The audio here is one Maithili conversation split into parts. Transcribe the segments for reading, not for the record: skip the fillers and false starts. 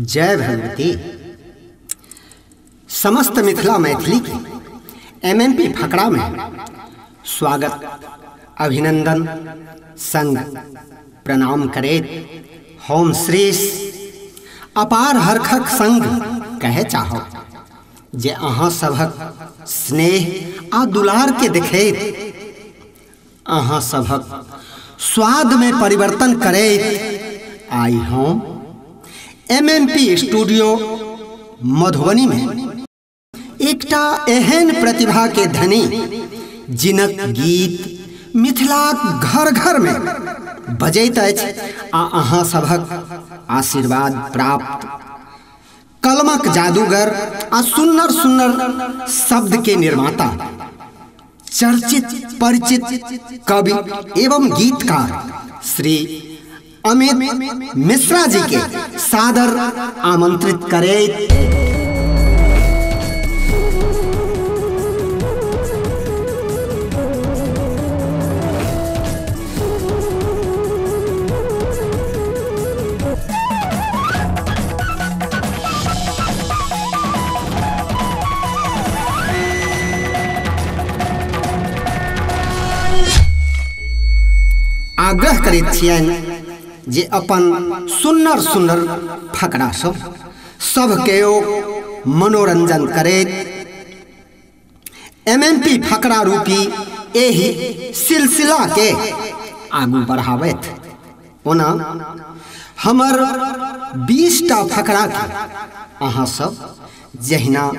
जय भगवती। समस्त मिथिला मैथिली के एमएमपी फकड़ा में स्वागत अभिनंदन संग प्रणाम करेत हम श्रेष अपार हरखक संग कहे चाहो जे अहाँ सभक स्नेह आ दुलार के देखैत अहाँ सभक स्वाद में परिवर्तन करैत आई हम एमएमपी स्टूडियो मधुबनी में एकटा एहन प्रतिभा के धनी जिनक गीत मिथिलाक घर घर में बजैत अछि आ अहाँ सभक आशीर्वाद प्राप्त कलमक जादूगर आ सुन्नर सुन्नर शब्द के निर्माता चर्चित परिचित कवि एवं गीतकार श्री अमित मिश्रा जी के सादर आमंत्रित करें। आग्रह करैत छियनि जे अपन सुन्नर सुन्नर फकरा सब सबके मनोरंजन करैत एमएमपी फकरा रूपी एहि सिलसिला के आगू बढ़ाबैत। ओना हमर 20टा फकरा के अहाँ सब जहिना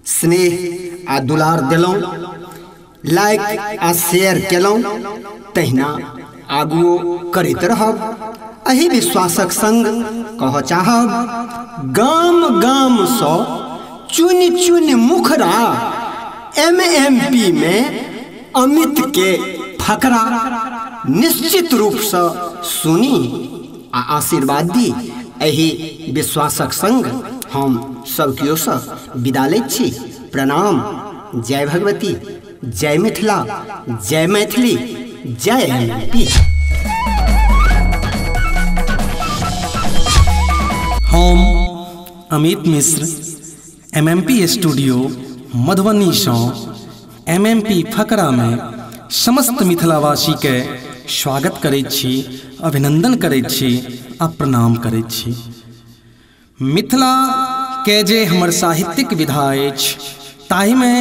स्नेह आ दुलार देलहुँ, लाइक आ शेयर केलहुँ, तहिना आगुओ करैत रहब। एहि विश्वासक संग कह चाहब, गाम गामसँ चुनि चुनि मुखरा एमएमपी में अमित के फकरा निश्चित रूपसँ सुनी आ आशीर्वाद दी। एहि विश्वासक संग हम सब केओसँ विदा लैत छी। प्रणाम। जय भगवती, जय मिथिला, जय मैथिली, जय एमएमपी। हम अमित मिश्र एमएमपी स्टूडियो मधुबनी सँ एमएमपी फकरा में समस्त मिथिलावासी के स्वागत करैत छी, अभिनंदन करैत छी आ प्रणाम करैत छी। मिथिला के जे हमर साहित्यिक विधा अछि ताहिमे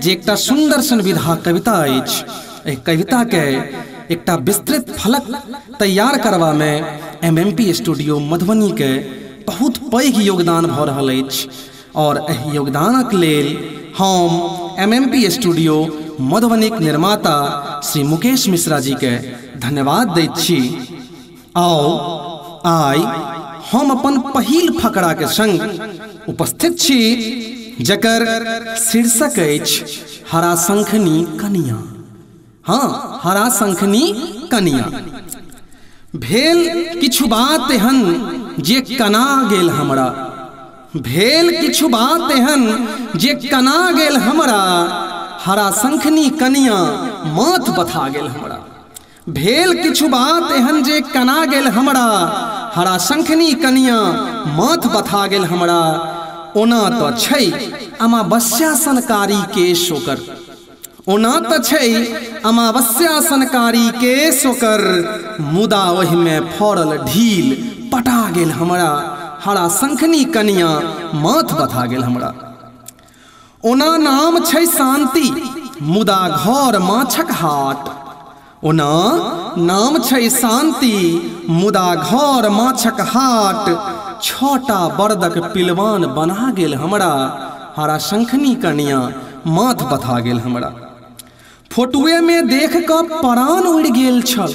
जे एकटा सुन्दर सन विधा कविता अछि, एहि कविता के एकटा विस्तृत फलक तैयार करबा में एमएमपी स्टूडियो मधुबनी के बहुत पैघ योगदान भऽ रहल अछि और एहि योगदानक लेल हम एमएमपी स्टूडियो मधुबनीक निर्माता श्री मुकेश मिश्रा जी के धन्यवाद दैत छी। आओ आइ हम अपन पहिल फकरा के संग उपस्थित छी जकर शीर्षक अछि हरा शंखनी कनिया। हाँ, हरा शंखनी कनिया। भेल किछु बात एहन जे कना गेल हमरा, भेल किछु बात एहन जे कना गेल हमरा, हरा शंखनी कनिया माथ बथा गेल हमरा। भेल किछु बात एहन जे कना गेल हमरा, हरा शंखनी कनिया माथ बथा गेल हमरा। ओना तऽ छै अमावस्या सनकारी केश ओकर, ओना तऽ छै अमावस्या सनकारी केश ओकर, मुदा ओहिमे फड़ल ढील पटा गेल हमरा, हरा शंखनी कनिया माथ बथा गेल हमरा। ओना नाम छै शांति मुदा घर माछक हाट, ओना नाम छै शांति मुदा घर माछक हाट, 6टा बरदक पिलवान बना गेल हमरा, हरा शंखनी कनिया माथ बथा गेल हमरा। फोटुए में देख कऽ परान उड़ि गेल छल,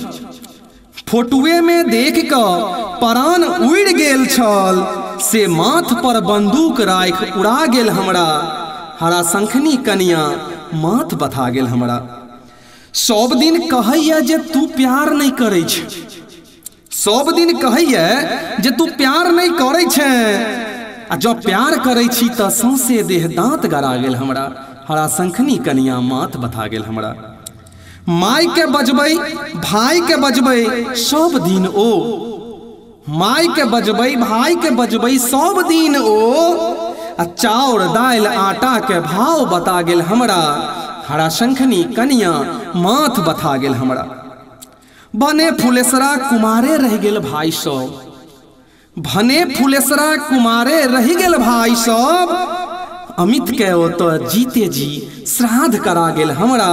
फोटुए में देख कऽ परान उड़ि गेल छल, से माथ पर बंदूक राखि उड़ा गेल हमरा, हरा शंखनी कनिया माथ बथा गेल हमरा। सब दिन कहैया जे तू प्यार नहीं करै छै, सब दिन कहैया जे तू प्यार नहीं करै छै, आ जब प्यार करै छी तऽ सौंसे देह दांत गड़ा गेल हमरा, हरा शंखनी कनिया माथ बथा गेल हमरा। माय के बजबै भाई के बजबै सब दिन ओ, माय के बजबै भाई के बजबै सब दिन ओ, आ चाउर दालि आटा के भाव बता गेल हमरा, हरा शंखनी कनिया माथ बथा गेल हमरा। भने फुलेसरा कुमारे रहि गेल भाई सब, भने फुलेसरा कुमारे रहि गेल भाई सब, अमित के ओतऽ जीते जी श्राद्ध करा गेल हमरा,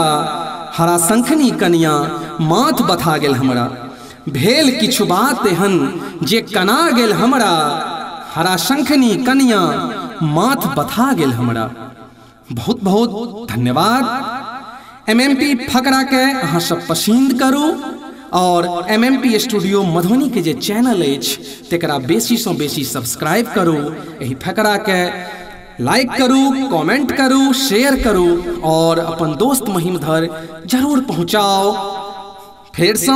हरा शंखनी कनिया माथ बथा गेल हमरा। भेल किछु बात एहन जे कना गेल हमरा, हरा शंखनी कनिया माथ बथा गेल हमरा। बहुत बहुत धन्यवाद। एमएमपी फकरा के अहाँ सब पसंद करू और एमएमपी स्टूडियो मधुबनी के जे चैनल अछि तकरा बेसी से बेसी सब्सक्राइब करू, एहि फकरा के लाइक करू, कमेंट करू, शेयर करू और अपन दोस्त महिम धर जरूर पहुँचाओ। फेर से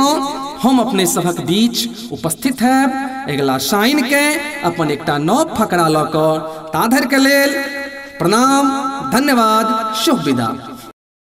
हम अपने सभक बीच उपस्थित है अगला शाइन के अपन एकटा नव फकरा लऽ कऽ। ताधर के लेल प्रणाम, धन्यवाद, शुभ विदा।